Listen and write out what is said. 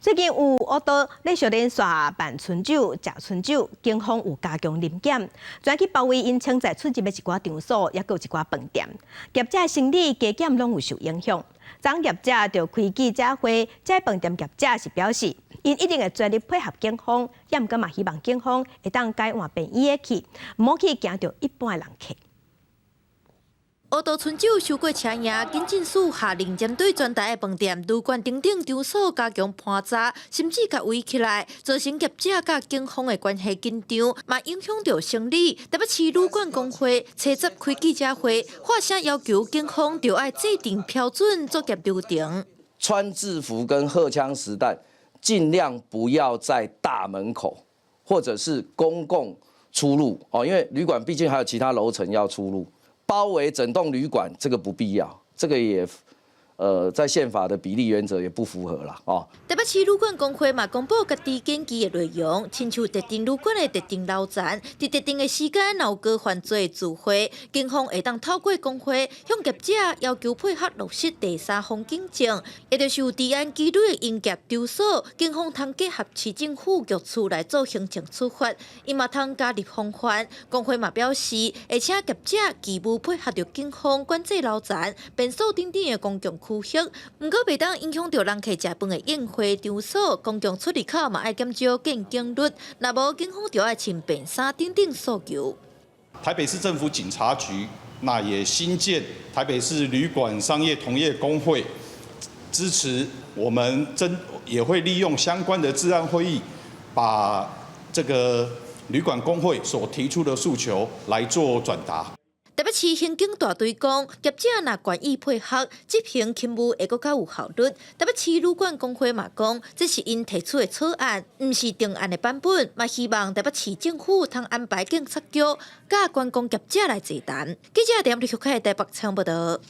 最近有烏道咧續連續辦春酒、食春酒，警方有加強臨檢，專去包圍𪜶潛在出入的一寡場所，抑閣有一寡飯店，業者生理加減攏有受影響。昨業者就開記者會，這飯店業者是表示，𪜶一定會全力配合警方，也毋過嘛希望警方會當改換便衣的去，毋好去驚著一般的人客。烏道春酒收過車贏，警政署下令針對全台的飯店、旅館等等場所加強盤查，甚至共圍起來，造成業者佮警方的關係緊張，嘛影響著生理。台北市旅館公會初十開記者會，發聲要求警方著愛制定標準作業流程。穿制服跟荷槍實彈，盡量不要在大門口或者是公共出入哦，因為旅館畢竟還有其他樓層要出入。包圍整棟旅館，這個不必要，這個也，在憲法的比例原則也不符合啦，哦。台北市旅館公會嘛公布家己建議的內容，親像特定旅館的特定樓層，佇特定的時間若有高犯罪聚會，警方會當透過公會向業者要求配合落實第三方警證，也就是有治安紀律的營業場所，警方通結合市政府局處來做行政處罰，伊嘛通加入防範。公會嘛表示，會請業者義務配合著警方管制樓層、便所等等的公共區域，毋過袂當影響著人客食飯的宴會場所，公共出入口嘛愛減少見警率，若無警方就愛穿便衫等等訴求。台北市政府警察局那也新建台北市旅館商業同業公會，支持我們真也會利用相關的治安會議，把這個旅館公會所提出的訴求來做轉達。台北市刑警大隊講，業者若願意配合，執行勤務會閣較有效率。台北市旅館公會嘛講，這是𪜶提出的草案，毋是定案的版本，嘛希望台北市政府通安排警察局佮觀光業者來座談。記者點入開台北採訪報道。